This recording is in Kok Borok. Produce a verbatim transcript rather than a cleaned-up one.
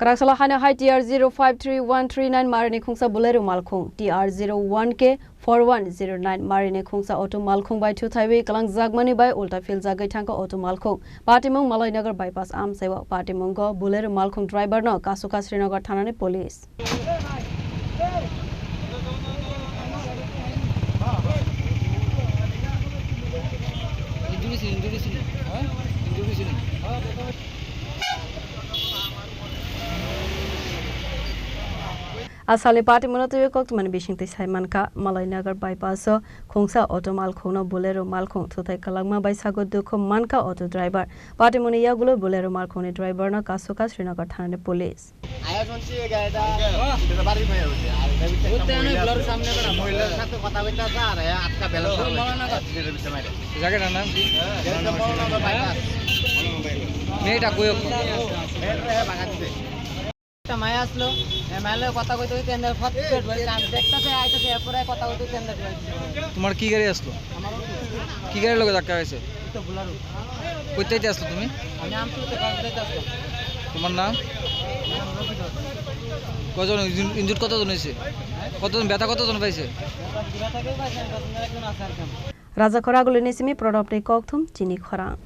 Kwraksalo haino hai T R zero five three one three nine marini khungsa Bolero malkhung, T R zero one K four one zero nine marini khungsa auto malkhung bai thuthaiwi kwlangjakmani bai ulta philjagwi thangkha auto malkhung. Patimung Maloinagar bypass amchaio. Patimungo Bolero malkhung driver no kasoka Srinagar thanani police. Asalni patimungno twiwi koktwmani bisingtwi sai mankha, Maloinagar bypass o khungsa auto malkhungno Bolero malkhung thuthai kwlangma bai sago dukhu mankha auto driver. Patimungni yagulo Bolero malkhungni driver no kasoka Srinagar thanani police. আয়া শুনছি এই গাড়িটা এটা বাড়ি হয়ে উঠে। আর এটা একটা মহিলা আছে। মহিলার সাথে কথা বলতে আছে আর এ আটকা বেলা। জায়গাটার নাম কি? এটা মৌলানা বাইপাস। মেয়েটা কই? মেয়েটা বাগান দিছে। একটা মায়া আসলো, এ মায়া লগে কথা কইতে কইতে এনে ফট পেট হয়ে কান দেখতেছে, আইতেছে, এরপরে কথা কইতে কইতে এনে হয়ে গেছে। তোমার কি গাড়ি আসলো? আমার অটো। কি গাড়ির লগে ধাক্কা খাইছে? এই তো বুলারু। কইতে আইতে আসলো তুমি? আমি আমতলিতে কাজ দিতে আসলাম। তোমার নাম? আমার নাম রফিক হোসেন। কজন ইনজু-, ইনজুর্ড কতজন হয়েছে? কতজন ব্যথা কতজন পাইছে? ব্যথা কেউ পাইছে না, ব্যথা একজন আছে আর কি আমার। Rajakhor agulini simi Pranabni kokthum chini khorang.